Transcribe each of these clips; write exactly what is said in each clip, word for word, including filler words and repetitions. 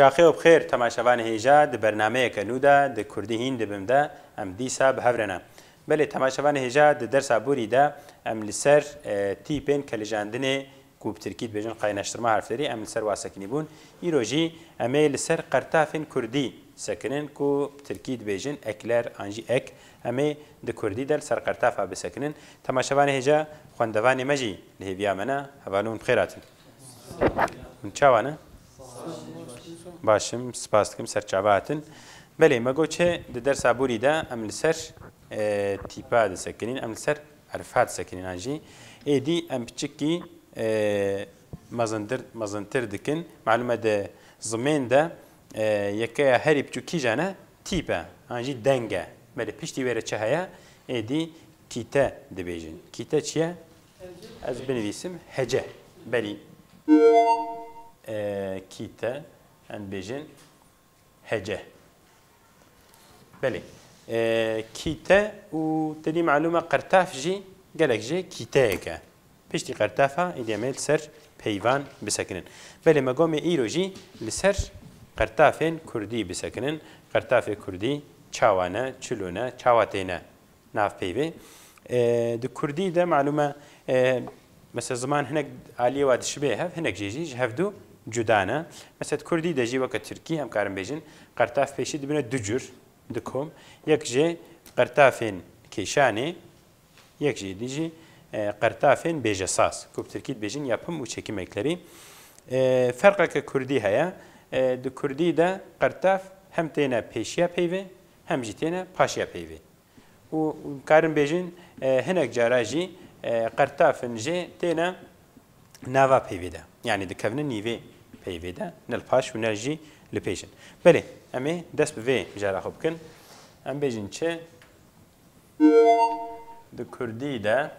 Çaxê û bi xêr, temaşevanê hêja, di bernameyeke nû de, di kurdî hîn dibim de, em dîsa bi hev re ne. Belê, temaşevanê hêja, di dersa borî de em li ser, e, tîpên kelijandinê, ku bi tirkî dibêjin kaynaştırma harfleri, em li ser wa sekinî bûn. Îro jî em ê li ser qertafên kurdî sekinin, ku bi tirkî dibêjin ekler an jî ek. Em ê di kurdî de li ser qertafa bisekinin. Temaşevanê hêja, xwendevanê me jî li hêviya me ne. Hevalûn bi xêr hatin. Hûn çawa ne? Baş im, spas dikim, ser çava hatin. Belê, me got çi, di dersa borî de em li ser, e, tîpa disekinîn, em li ser erfa disekinîn an jî. Êdî em piçikî, e, mezintir, mezintir dikin. Malûm e di zimên de, e, yekeya herî biçûk kîjan e? Tîp e, an jî deng e. Belê, piştî wê re çi heye? Êdî kîte dibêjin. Kîte çi ye? Ez binivîsim hece. Belî. E, kîte, em dibêjin hece. Belê. E, kîte û tenî malûm e qertaf jî gelek jê kîteyek e. Piştî qertafa êdî em ê li ser peyvan bisekinin. Belê, me got em ê îro jî li ser qertafên kurdî bisekinin. Qertafê kurdî çawa ne, çilo ne, çawa têne nav peyvê. E, di kurdî de malûm e, e, mesela ziman hinek aliyê wa dişibê hev, hinek jê jî ji hev du cuda ne. Mesela di kurdî de jî weke tirkî em karin bêjin, qertaf pêşî dibine du cur, du kom. Yek jê qertafên kêşanê, yek jê dî jî, e, qertafên bêjesaz, ku bi tirkî dibêjin yapım û çekim ekleri. E, ferqeke kurdî heye. E, di kurdî de qertaf hem têne pêşiya peyvê, hem jî têne paşiya peyvê. Û karin bêjin, e, hinek cara jî, e, qertafin jê têne nava peyvê de. Yanî dikevine nîvê peyvê de, ne li paş û ne jî li pêş in. Belê, em ê dest bi vê mijara xwe bikin. Em bêjin çi? Di kurdî de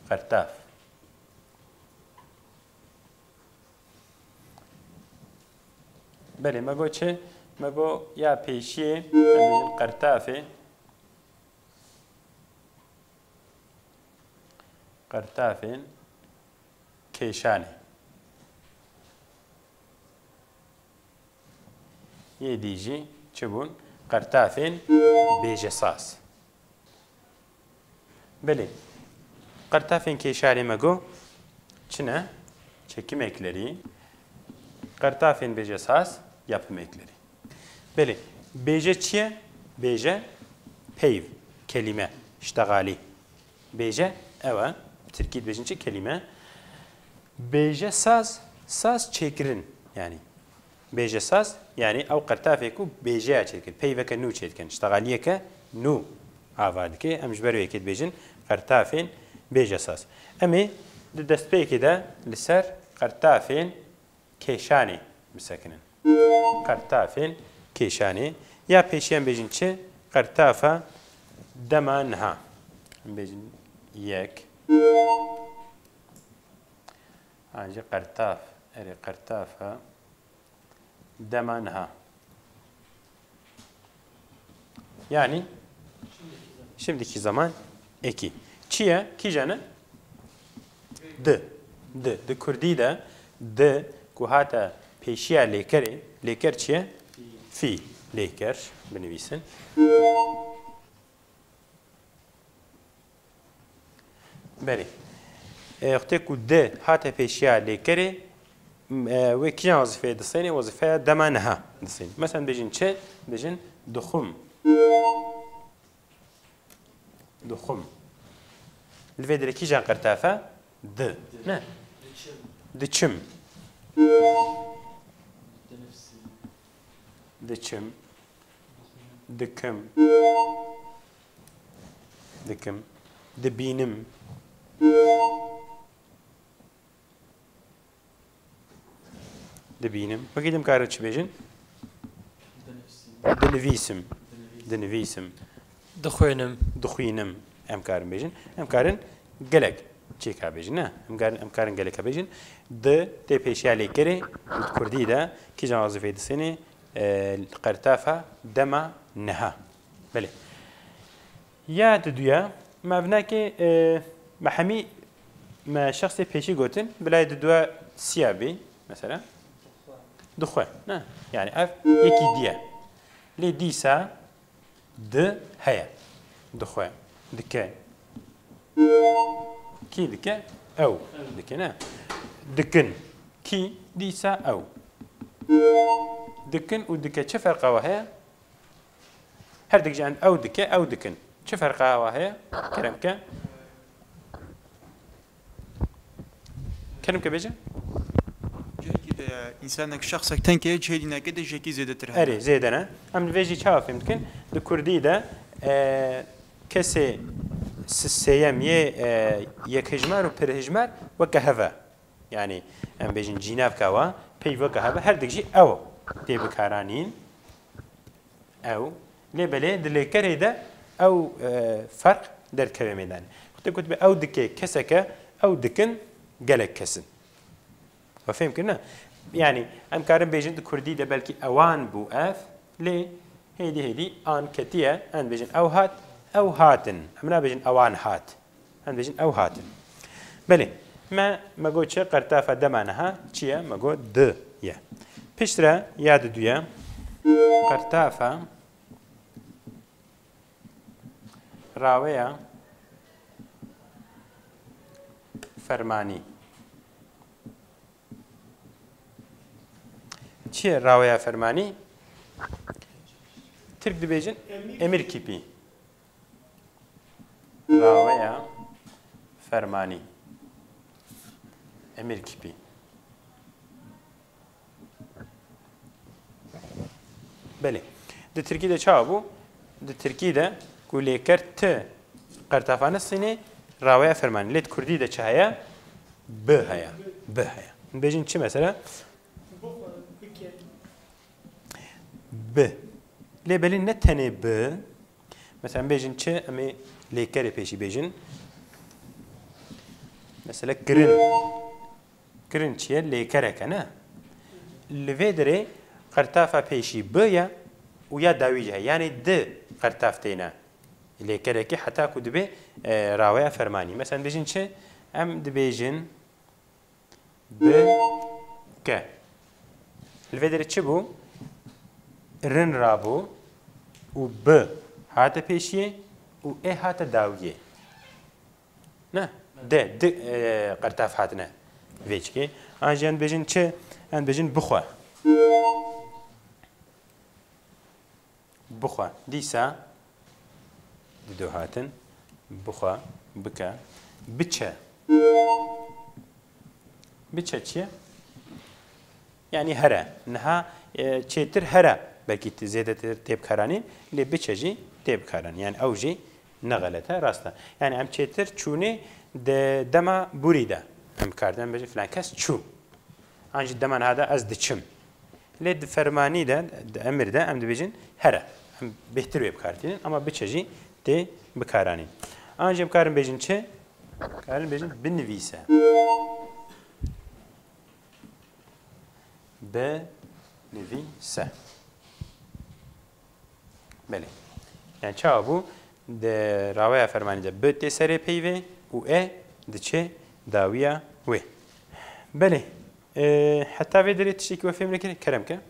qertaf. Belê, me got çi? Me got ya pêşiyê, em bêjin qertafê, qertafên kêşanê. Yê dî jî çi bûn? Qertafên bêjesaz. Belê. Qertafên kêşanê me got çi ne? Çekim ekleri. Qertafên bêjesaz, yapım ekleri. Belê. Bêje çi ye? Bêje peyv, kelîme, ştexalî. Bêje ew e. Bi tirkî dibêjin çi? Kelîme. Bêjesaz, saz çêkirin. Yanî bêjesaz, yanî ew qertafê ku bêjeya çêdike, peyveke nû çêdikin, ştexaliyeke nû ava dike. Em ji ber wê yekê dibêjin qertafên bêjesaz. Em ê di destpêkê de li ser qertafên kêşanê bisekinin. Qertafên kêşanê. Ya pêşiyan bêjin çi? Qertafa dema niha. Em bêjin yek. An jî qertaf, erê qertafa dema niha. Yani şimdiki zaman eki. Çi ye? Kîjan e? Di. Di. Di kurdî de di ku hate pêşiya lêkerê. Lêker çi ye? Fî. Lêker binivîsin. Belê. E, wextê ku di hate pêşiya lêkerê, m, e, wê kîjan wezîfeyê disênê? Wezîfeya dema niha disênê. Mesela bêjin çi? Bêjin dixwim. Dixwim. Li vê derê kîjan qertaf e? Di. Ne? Diçim. Diçim. Dikim. Dikim. Dibînim. Dibînim. Wekî din em karin çi bêjin? Dinivîsim. Dinivîsim. Dixwînim. Dixwînim. Em karin bêjin. Em karin gelek çêka bêjin. Ne? Em karin, em karin geleka bêjin. Di tê pêşiya lêkerê û di kurdî de kîjan wezîfeyê disênê, e, qertafa dema niha. Belê. Ya diduya, me vinakê, e, me hemî me şexsê pêşî gotin, bila yê diduya siya bî, mesela. Dixwe, ne? Yani ev yekî dî ye. Lê dîsa di heye. Dixwe, dike. Kî dike? Ew dike, ne? Dikin. Kî? Dîsa ew. Dikin û dike çi ferqa we heye? Her dikî, yani ew dike, ew dikin. Çi ferqa we heye? Kerem ke. Kerem ke bêje. Cihekî de însanek, şexsek tengkê, cihê dînekê de cihekî zêdetir hene. Erê, zêde ne. Em li vê jî çawa fêm dikin? Di kurdî de, e, kesê s-, sêyem yê, e, yekhijmar û pirhijmar weke hev e. Yani em bêjin cînavka wa pey weke hev e, her dik jî ew tê bikaranîn. Ew. Lê belê di lêkerê de ew, e, ferq derkeve meydanê. Wextê ku dibê ew dike kesek e, ew dikin gelek kes in. We fêm kirine? Yani em karin bêjin di kurdî de belkî ewan bû ev, lê hêdî hêdî an ketiye, em bêjin ew hat, ew hatin. Em nabêjin ewan hat. Em dibêjin ew hatin. Belê, me, me got çi? Qertafa dema niha çi ye? Me got di ye. Piştre ya diduye, qertafa raweya fermanî. Çi ye raweya fermanî? Tirk dibêjin emir kîpî. Raweya fermanî. Emir kîpî. Belê. Di tirkî de çawa bû? Di tirkî de ku lêker ti qertafa nisînê, raweya fermanî. Lê di kurdî de çi heye? Bi heye. Bi heye. Dibêjin çi mesela? Bi. Lê belê ne tenê bi. Mesela em bêjin çi? Em ê lêkerê pêşî bêjin. Mesela kirin. Kirin çi ye? Lêkerek e, ne? Li vê derê qertafa pêşî bi ye û ya dawî jî heye. Yanî di qertaf têne lêkerekê heta ku dibe, e, raweya fermanî. Mesela em dibêjin çi? Em dibêjin bi ke. Li vê derê çi bû? Rin rabû û bi hate pêşiyê û ê hate dawiyê. Ne? De, di, e, qertaf hatine vêçikê. An jî em dibêjin çi? Em dibêjin bixwe. Bixwe. Dîsa dido hatin. Bixwe, bike, biçe. Biçe çi ye? Yani here. Niha, e, çêtir here belkî t-, zêdetir tê bikaranîn, lê biçe jî tê bikaranîn. Yani ew jî ne xelet e, rast e. Yani em çêtir çûnê di dema borî de em bikar dînin, em bêjin filan kes çû. An jî dema niha de ez diçim. Lê di fermanî de, di emir de em dibêjin here. Em bêhtir wê bikar tînin, ama biçe jî tê bikaranîn. An jî em karin bêjin çi? Karin bêjin binivîse. Binivîse. Belê. Yani çawa bû? Di raweya fermanî de bi tê serê peyvê û e diçe dawiya wê. Belê. E, heta vê derê tiştekî we fêm nekirî? Kerem ke.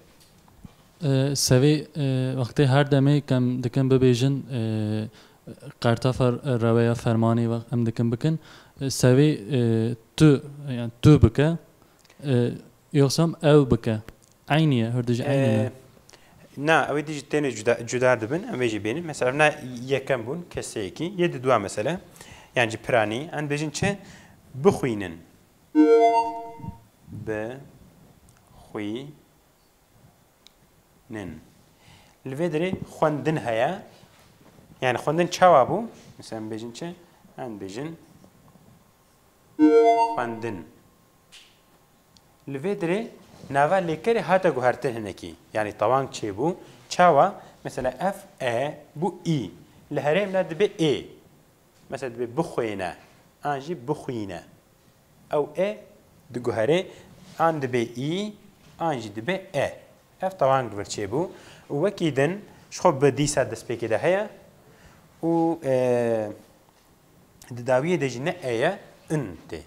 E, sevê, e, wextê her demê kem dikin bibêjin, e, qertafa reweya fermanî wext em dikin bikin. E, sevê, e, tu, yani tu bike. E, Yoxsa em ew bike. Eynî ye, hûr dijî eynî ye. Ee, na, ew ê dijî têne cuda, cuda dibin, em vê jî bênin. Mesela, na yekem bûn, keseyekî. Yê di dua mesele. Yan jî piranî. Em bêjin çi? Bixwînin. Bixwînin. Li vê derê xwendin heye. Yani xwendin çawa bû? Mesela, em bêjin çi? Em bêjin xwendin. Li vê derê nava lêkerê hate guhertin hinekî. Yanî tewang çêbû. Çawa? Mesela ev e bû î. Li herêm ne dibe ê. Mesela dibe bixwêne. An jî bixwîne. Ew e diguherê. An dibe î, an jî dibe e. Ev tewang li vir çêbû. Û wekî din ji xwe bi dîsa destpêkê de heye. Û, e, Di dawiyê de jî ne e ye, in tê.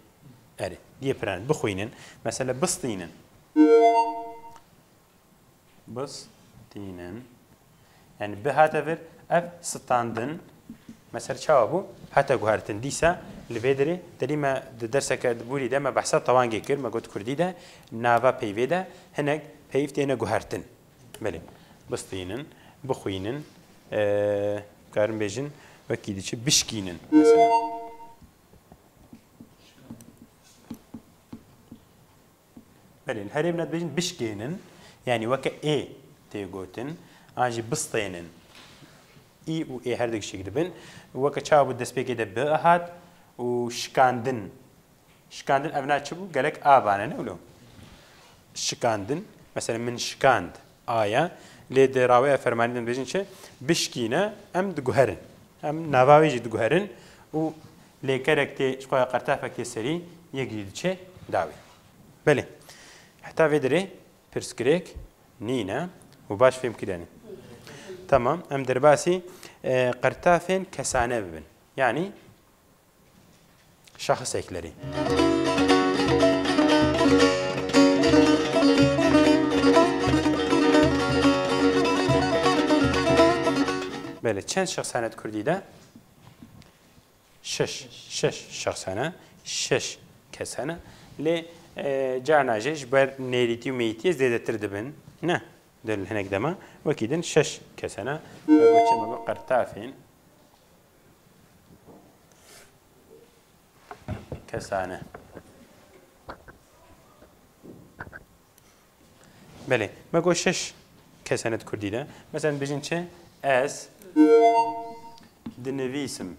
Erê, diyê piran bixwînin. Mesela bistînin. Bistînin. Yani bi hate vir, ev standin. Mesela çawa bû? Hate guhertin. Dîsa li vê derê, derî me di derseke di borî de me behsa tewangê kir, me got kurdî de nava peyvê de hinek peyv têne guhertin. Belê. Bistînin, bixwînin, e, karin bêjin, wekî diçe bişkînin mesela. Belê, li herêmê dibêjin bişkênin, yanî weke ê tê gotin, an jî bistênin. Î û ê her du gişik dibin. Weke çawa bû destpêkê de bi hat û şikandin. Şikandin ev na çi bû? Gelek a bane ne wilo? Şikandin. Mesela min şikand. Aya. Lê di raweya fermanî de dibêjin çi? Bişkîne, em diguherin. Em nava wê jî diguherin û lêkerek tê, ji xwe ya qertafek tê serî, yek jî diçe dawî. Belê. Heta vê derê pirsgirêk nîne û baş fêm kirine. Tamam, em derbasî, e, qertafên kesane bibin. Yanî şahis ekleri. Belê, çend şexs hene di kurdî de? Şeş. Şeş şexs hene. Şeş kes hene. Lê, e, carna jî ji ber nêrîtî û meyîtiyê zêdetir dibin. Ne? Di hinek dema. Wekî din şeş kes hene. Ve bo çi me bi qertafên kesane. Belê. Me got şeş kesane di kurdî de. Mesela bijin çi? Ez dinivîsim.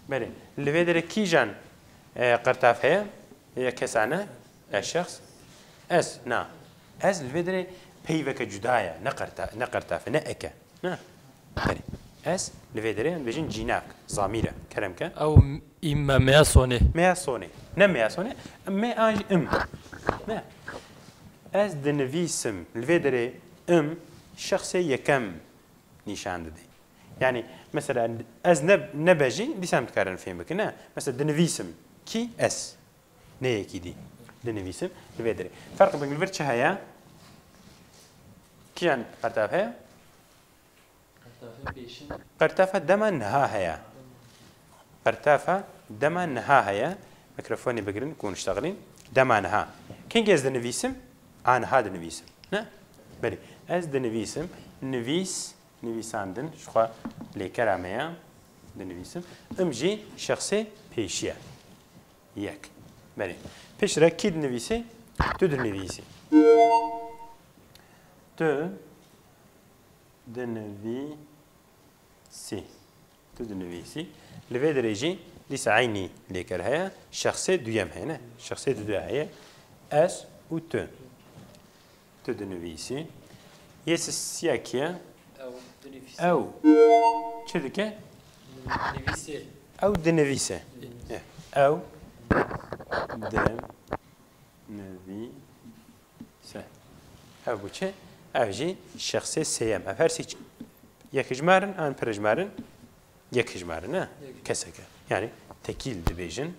Belê. Li vê derê kîjan, e, qertaf heye? Ya kesane? Ya şexs? Ez, na. Ez li vê derê peyveke cuda ye. Ne qerta-, ne qertaf e, ne ek e. Ne? Belê. Ez li vê derê em dibêjin cînak, zamîr e. Kerem ke. Ew m-, î me meya sonê. Meya sonê. Ne meya sonê. Me an jî im. Ne? Ez dinivîsim. Li vê derê im şexsê yekem nîşan dide. Yani, mesela, ez ne, nebe jî, dîsa em dikarin fêm bikin, ne? Mesela, dinivîsim. Kî? Ez. Ne yekî dî. Dinivîsim. Li vê derê. Ferq bin li vir çi heye? Kîjan qertaf heye? Qertafên pêşin. Qertafa dema niha heye. Qertafa dema niha heye. Mikrofonê bigirin, ku niştexilîn. Dema niha. Kengî ez dinivîsim? Aniha dinivîsim. Ne? Belê. Ez dinivîsim. Nivîs, nivîsandin. Ji xwe lêkera me ye. Dinivîsim. Im jî şexsê pêşî ye. Yek. Belê. Piştre kî dinivîsê? Tu dinivîsî. Tu dinivîsî. Tu dinivîsî. Li vê derê jî dîsa eynî lêker heye. Şexsê duyem heye, ne? Şexsê dudu heye. Ez û tu. Tu dinivîsî. Yê sisiya kî ye? Ew dinivîse. Ew çi dike? Nivîse. Ew dinivîse. Ê. Ew dinivîse. Ev bû çi? Ev jî şexsê sêyem. Ev her sê çi? Yekhijmar in an pirhijmar in? Yekhijmar in, ne? Yek. Kesek e. Yani tekîl dibêjin.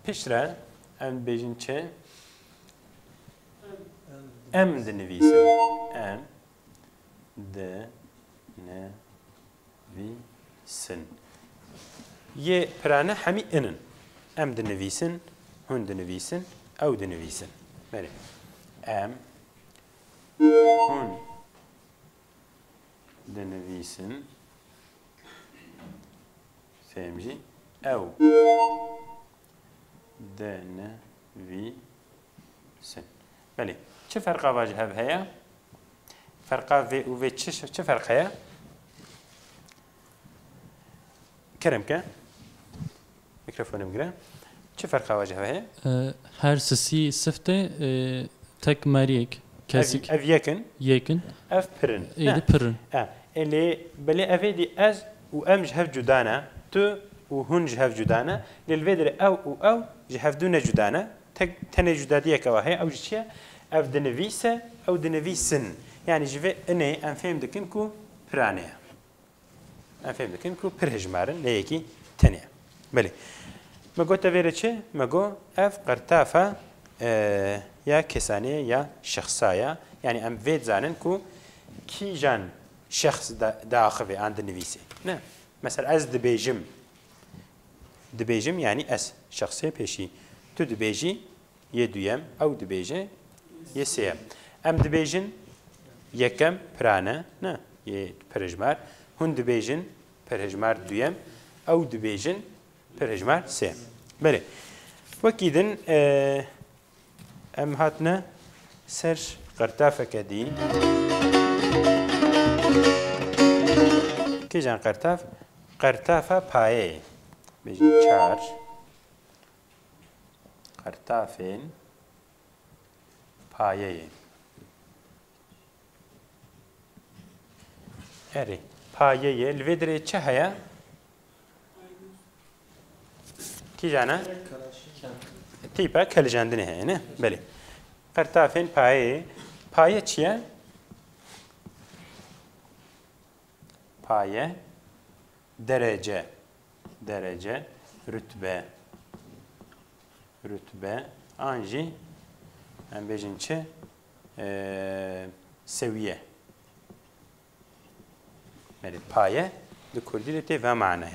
Piştre em dibêjin çi? Em dinivîsin. Em dinivîsin. Yê pirane hemî in in. Em dinivîsin, hûn dinivîsin, ew dinivîsin. Belê. Em, hûn dinivîsin. Sêyem jî ew dinivîsin. Belê. Çi ferqa va ji hev heye? Ferqa vê û vê çi, çi ferq heye? Kerem ke. Mikrofonê bigire. Çi ferqa va ji hev heye? E, her sisî siftê, e, tek meriyek, kesik. Ev, ev yekin. Yekin. Ev pirin. Ê di pirin. E, e, lê, belê ev ê dî ez û em ji hev cuda ne. Tu û hûn ji hev cuda ne. Lê li vê derê ew û ew ji hev du ne cuda ne. Tek, tenê cudadiyeke wa heye, ew jî çi ye? Ev dinivîse, ew dinivîsin. Yani ji vê inê em fêm dikin ku pirane ye. Em fêm dikin ku pirhijmar in, ne yekî tenê ye. Belê. Me got te vê re çi? Me got ev qertafa, e, ya kesanê ya şexsa ya. Yani em vê dizanin ku kîjan şexs da-, diaxivê an dinivîsê. Ne? Mesela ez dibêjim. Dibêjim yani ez. Şexsê pêşî. Tu dibêjî yê duyem. Ew dibêje yê sêyem. Em dibêjin yekem pirane. Ne? Yê pirhejmar. Hûn dibêjin pirhejmar duyem. Ew dibêjin pirhejmar sêyem. Belê. Wekî din, e, em hatine ser qertafeke dî. Kîjan qertaf? Qertafa payeyê. Bêjin çar qertafên payeyê. Erê, payeyê. Li vê derê çi heye? Kîjan e? Tîpa kelicandinê heye, ne? Belê. Qertafên payeyê. Paye çi ye? Paye, derece, derece, rutbe, rutbe, an jî em bêjin çi? Ee, sewiye. Belê, paye di kurdî de tê ve manaya.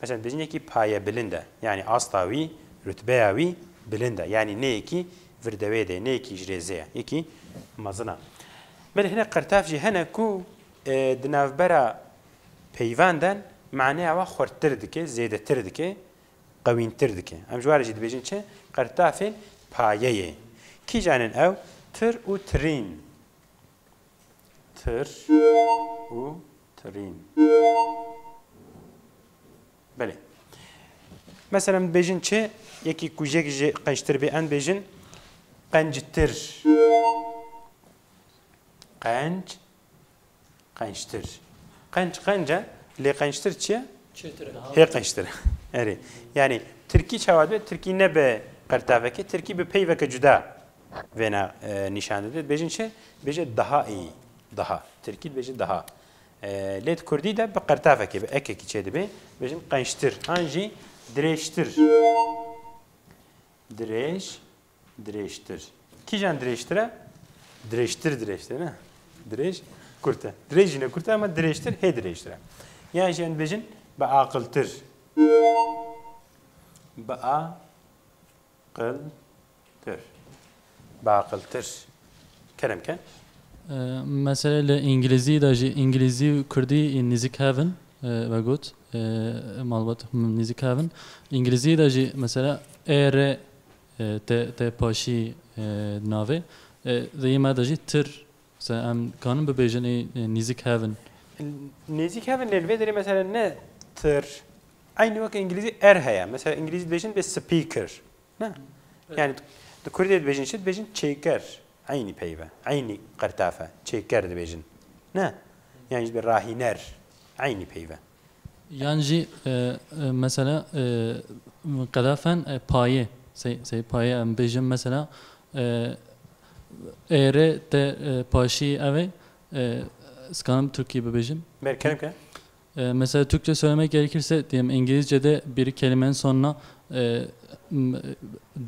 Mesela, dibêjin yekî paye bilind e, yani asta wî, rutbeya wî bilind e. Yani ne yekî virdewê de, ne yekî ji rêzê ye, yekî mezin e. Belê, hinek qertaf jî hene ku, e, di navbera peyvan de maneya wa xurttir dike, zêdetir dike, qewîntir dike. Em ji wan re jî dibêjin çi? Qertafên payeyê. Kîjan in ew? Tir û tirîn. Tir û tirîn. Belê. Mesela, em dibêjin çi? Yekî ku jek jê qençtir bê, em dibêjin qenctir. Qenc, qençtir. Qenc, qenc e, lê qençtir çi ye? Çêtir e. Hê qençtir. Erê. Yani, tirkî çawa dibe? Tirkî ne bi qertavekê, tirkî bi peyveke cuda vêna, e, nîşan dide. Dibêjin çi? Dibêje daha iyi. Daha. Tirkî dibêje daha. E, lê di kurdî de bi qertavekê, bi ekekî çê dibe. Dibêjin qençtir. An jî dirêjtir. Dirêj, dirêjtir. Kîjan dirêjtir e? Dirêjtir, dirêjtir, ne? Dirêj, kurt e. Dirêj jî ne kurt e, ama dirêjtir, hê dirêjtir e. Yan jî em dibêjin bi aqiltir. Bi a qil tir. Baqiltir. Kerem ke. E, mesela li îngilîzî de jî, îngilîzî û kurdî nîzik hev in, e, ve got, e, malbat nîzik hev in. Îngilîzî de jî mesela ê re, e, te, te paşî, e, navê, e, di yê me de jî tir. Mesela em kanin bibêjin ê, e, nîzik hev in. Nêzîk hev in, lê li vê derê mesela ne tir, eynî weke îngilîzî er heye. Mesela îngilîzî dibêjin bê speaker. Ne? Evet. Yani di kurdî dibêjin çi? Dibêjin çêker. Eynî peyve. Eynî qertafe. Çêker dibêjin. Ne? Yani ji bir rahîner. Eynî peyve. Yan jî, e, e, mesela, e, qedafen, e, paye. Sey, sey paye em bêjin mesela, e, êre te, e, paşî ev e, e, skanim Tirkî bibêjim. Berkerem ke. E, mesela Türkçe söylemek gerekirse, diyelim, İngilizce'de bir kelimenin sonuna, e, m-,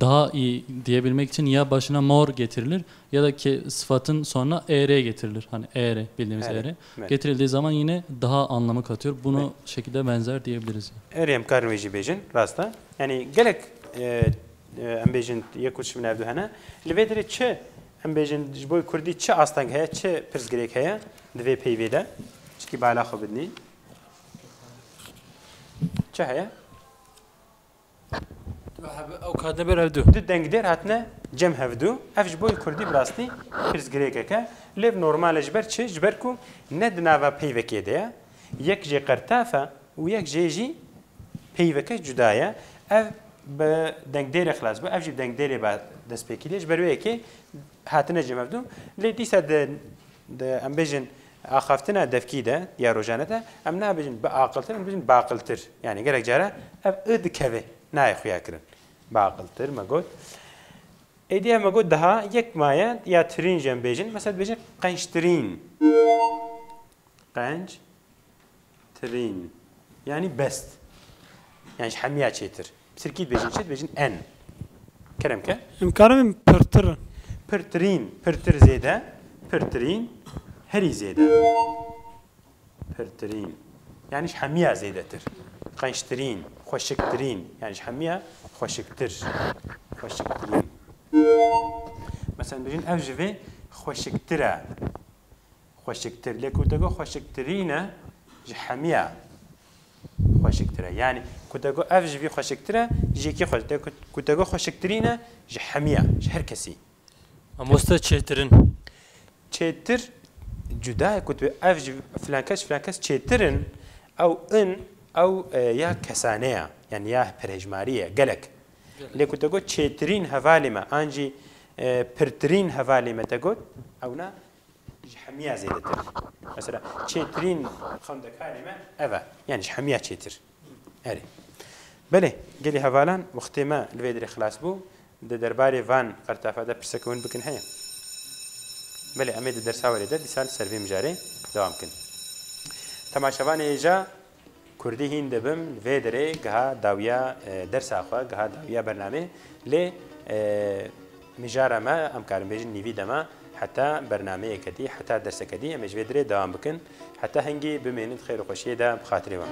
daha iyi diyebilmek için ya başına more getirilir ya da ke-, sıfatın sonuna er getirilir. Hani er, bildiğimiz er. Er. Evet. Getirildiği zaman yine daha anlamı katıyor. Bunu şekilde benzer diyebiliriz. Erê em karin wê jî bêjin, rast e. Yani gelek, e, e, em bêjin yek û çi min ev du hene. Li vê derê çi, em bêjin ji bo kurdî çi asteng heye, çi pirsgirêk heye di vê peyvê de? Çikî bala xwe bidinî. Çi heye? Ew katine ber ev du. Du dengdêr hatine cem hevdu. Ev ji bo kurdî bi rastî pirsgirêkek e. Lê normal e ji ber çi? Ji ber ku ne di nava peyvekê de ye. Yek jê qertaf e û yek jê jî peyveke cuda ye. Ev bi dengdêrê xilas bû. Ev jî bi dengdêrê ba destpêkî diye. Ji ber wê yekê hatine cem hevdu. Lê dîsa di, di, em bêjin, axaftina devkî de, ya rojane de, em nabêjin bi aqiltir, em dibêjin baqiltir. Yani gelek cara ev i dikeve, nayê xuya kirin. Baqiltir, me got. Êdî ev me got daha yek maye, ya tirîn jî em bêjin. Mesela dibêjin qençtirîn. Qenç, tirîn. Yani best. Yani ji hemiya çêtir. Tirkî dibêjin çi? Dibêjin en. Kerem ke. Em karin pirtir. Pirtirîn, pirtir zêde, pirtirîn, herî zêde. Pirtirîn. Yani ji hemiya zêdetir. Qençtirîn, xweşiktirîn. Yani ji hemiya xweşiktir. Xweşiktirîn. Mesela dibêjin ev ji vê xweşiktir e. Xweşiktir. Lê ku te got xweşiktirîn e, ji hemiya xweşiktir e. Yani ku te got ev ji vî xweşiktir e, ji yekî xweş. Lê ku, ku te got xweşiktirîn e, ji hemiya, ji her kesî. Mamoste çêtirin. Çêtir cuda ye ku tu ev ji filan kes, filan kes çêtir in, ew in, ew e, ya kesane ye, yani ya pirhejmarî ye, gelek. Lê ku te got çêtirîn hevalê me, an jî e, pirtirîn hevalê me te got, ewna ji hemiya zêdetir. Mesela çêtirîn xwendekarê me ev e, yani ji hemiya çêtir. Erê. Belê, gelî hevalan, wextê me li vê derê xilas bû. Di derbarê van qertafa de pirseke hûn bikin heye? Belê, em ê di dersa werê de dîsa li ser vê mijarê dewam bikin. Temaşevanê hêja, kurdî hîn dibim, li vê derê giha dawiya e, dersa xwe, giha dawiya bernamê. Lê e, mijara me, em karin bêjin nîvî dema, heta bernameyeke dî, heta derseke dî, em ê ji vê derê dewam bikin. Heta hingî bimênin di xêr û xweşiyê de, bi xatirê we.